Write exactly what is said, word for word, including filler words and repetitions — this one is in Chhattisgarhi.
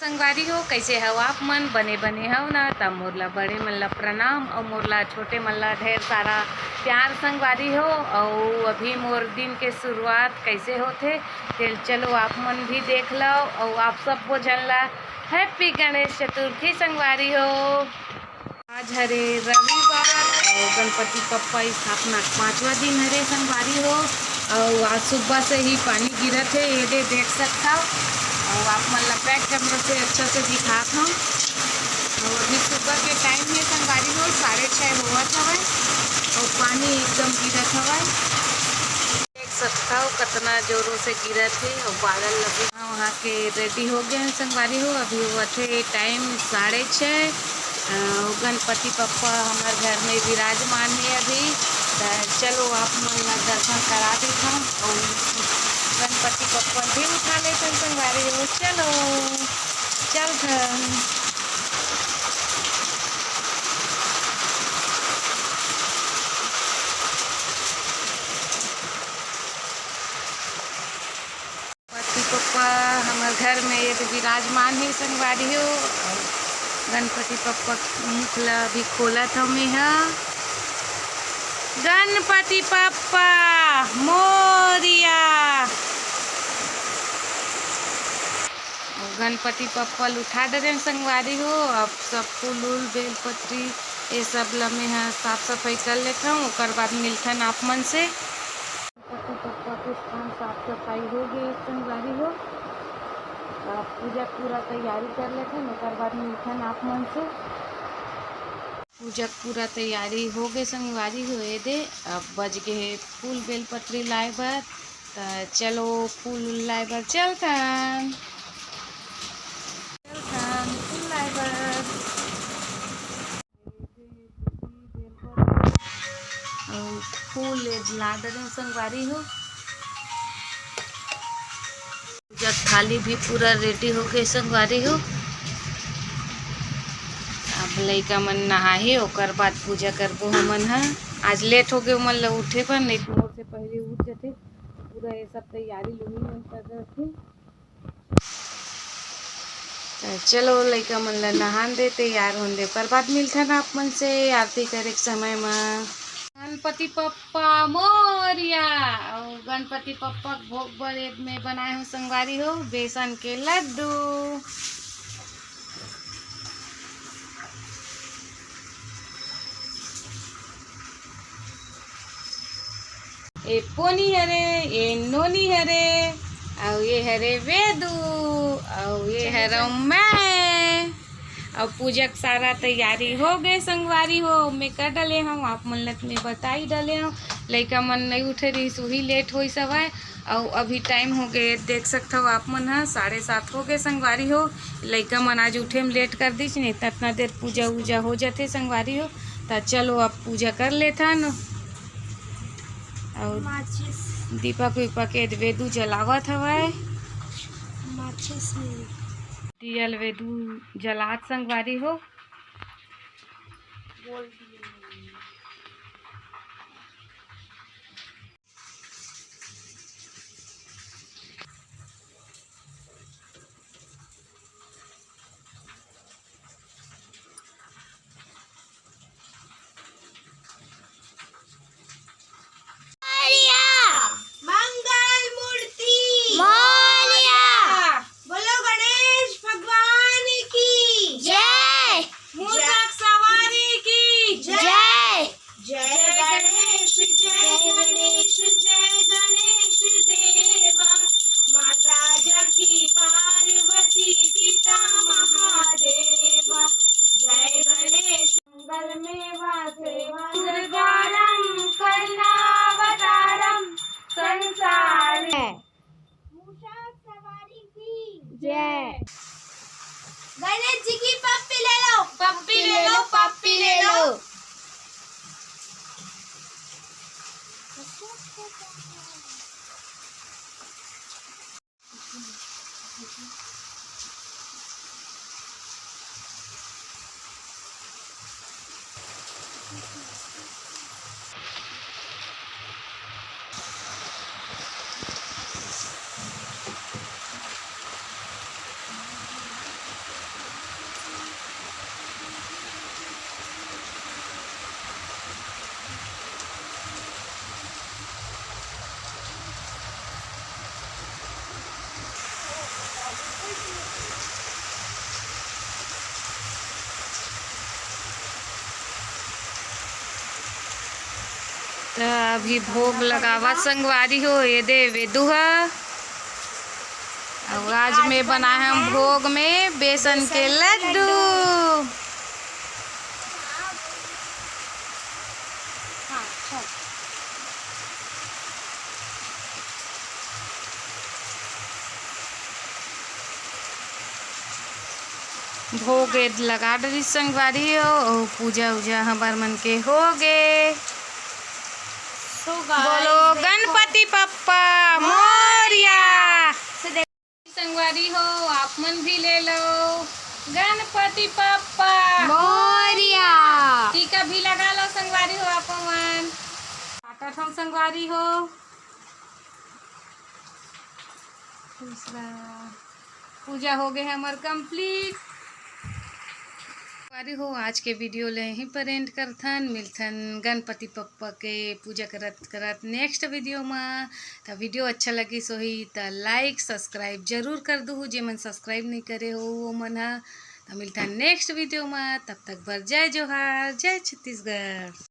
संगवारी हो, कइसे हव आप मन? बने बने हव ना? त मोर ला बड़े मन ला प्रणाम अउ मोर ला छोटे मन ला ढेर सारा प्यार संगवारी हो। अउ अभी मोर दिन के शुरुआत कइसे होथे, तेल चलो आप मन भी देख लव। अउ आप सबो झन ला हैप्पी गणेश चतुर्थी संगवारी हो। आज हरे रविवार अउ गणपति बप्पा स्थापना के पांचवा दिन हरे संगवारी हो। अउ आज सुबह से ही पानी गिरत हे, ये दे देख सकथव। अउ आप मन ला back camera से अच्छा से दिखात हव। अउ अभी सुबह के time हे संगवारी हो, साढ़े छः होवत हवय अउ पानी एकदम गिरत हवय। देख सकथव कतना जोरों से गिरत हे अउ बादल लगे। वहाँ के ready हो गए हैं संगवारी हो, अभी होवत हे time साढ़े छः। अ, गणपति बप्पा हमर घर में विराजमान हे अभी। त चलो आप मन ला दर्शन करा देथन अउ गणपति बप्पा भी उठा लेथन संगवारी हो। चलो चलथन। गणपति बप्पा हमर घर में ये विराजमान हे संगवारी हो। अउ गणपति बप्पा के मुख ला अभी खोलत हव मेहा। गणपति बप्पा मोरिया। अउ गणपति बप्पा ल उठा डरेन संगवारी हो। अब सब फूल उल, बेलपत्री, ये सब ला मेहा साफ सफाई कर लेथव, ओकर बाद मिलथन आप मन से। गणपति बप्पा के स्थान साफ सफाई हो गए संगवारी हो। अब पूजा के पूरा तैयारी कर लेथन, ओकर बाद मिलथन आप मन से। पूजा के पूरा तैयारी हो गए संगवारी हो, ये दे अब बज गए हे फूल बेलपत्री लाए बर। त चलो फूल लाए बर चलथन, चलथन फूल लाए बर। अउ फूल ले ला डरेन संगवारी हो। पूजा थाली भी पूरा ready हो गए संगवारी हो। अब लइका मन नहाही, ओकर बाद पूजा करबो हमन ह। आज late हो गए ओमन ल उठे बर, नहीं तो मोर से पहले उठ जथे। पूरा ये सब तैयारी लुही मन कर रथे। त चलो लइका मन ल नहान दे, तैयार होन दे, ओकर बाद मिलथन आप मन से आरती करे के समय म। गणपति बप्पा मोरिया। अउ गणपति बप्पा के भोग बर में बनाए हो संगवारी हो बेसन के लड्डू। ए पोनी हरे, ए नोनी हरे, अउ ये हरे वेदू, अउ ये हरव मैं। अउ पूजा के सारा तैयारी हो गए संगवारी हो, मैं कर डले हूँ, आप मन ल तो मैं बताई डले हूँ। लइका मन नहीं उठे रहिस, उही late होइस हवय। अउ अभी time हो गए, देख सकथव आप मन ह, साढ़े सात हो गए संगवारी हो। लइका मन आज उठे में late कर दिस, नहीं त अतना देर पूजा उजा हो जाथे संगवारी हो। त चलो अब पूजा कर लेथन। अउ माचिस। दीपक विपक ए वेदू जलावत हवय। माचिस नहीं। दियल वेदू जलात संगवारी हो। बोल दिए। मोरिया। मंगल मूर्ति। मोरिया। बोलो गणेश भगवान की। जय। मूषक सवारी की। जय। जय गणेश, जय गणेश, जय गणेश देवा। माता जकी पार्वती पिता महादेवा। जय गणेश। मंगल मेवा सेवा गौरम करुणावतारम संसार। मूषा सवारी की जय। गणेश जी की पप्पी ले लो, पप्पी ले लो, पप्पी ले लो। अभी भोग लगावत संगवारी हो, ये दे वेदू ह। अउ आज मैं बनाए हन भोग में बेसन के लड्डू। भोग एद लगा डरिस संगवारी हो, अउ पूजा उजा हमर मन के हो गे। बोलो गणपति बप्पा मोरिया। संगवारी हो, आप मन भी ले लो गणपति बप्पा मोरिया। टीका भी लगा लो संगवारी हो आप मन। काटत हम संगवारी हो। दूसरा पूजा हो गए हमर कंप्लीट। संगवारी हो, आज के वीडियो ले यहीं पर एंड करथन। मिलथन गणपति बप्पा के पूजा करत करत नेक्स्ट वीडियो मा। त वीडियो अच्छा लगिस होही त लाइक सब्सक्राइब जरूर कर दूहू, जेमन सब्सक्राइब नहीं करे हो वो मन ह। त मिलथन नेक्स्ट वीडियो मा, तब तक बर जय जोहार, जय छत्तीसगढ़।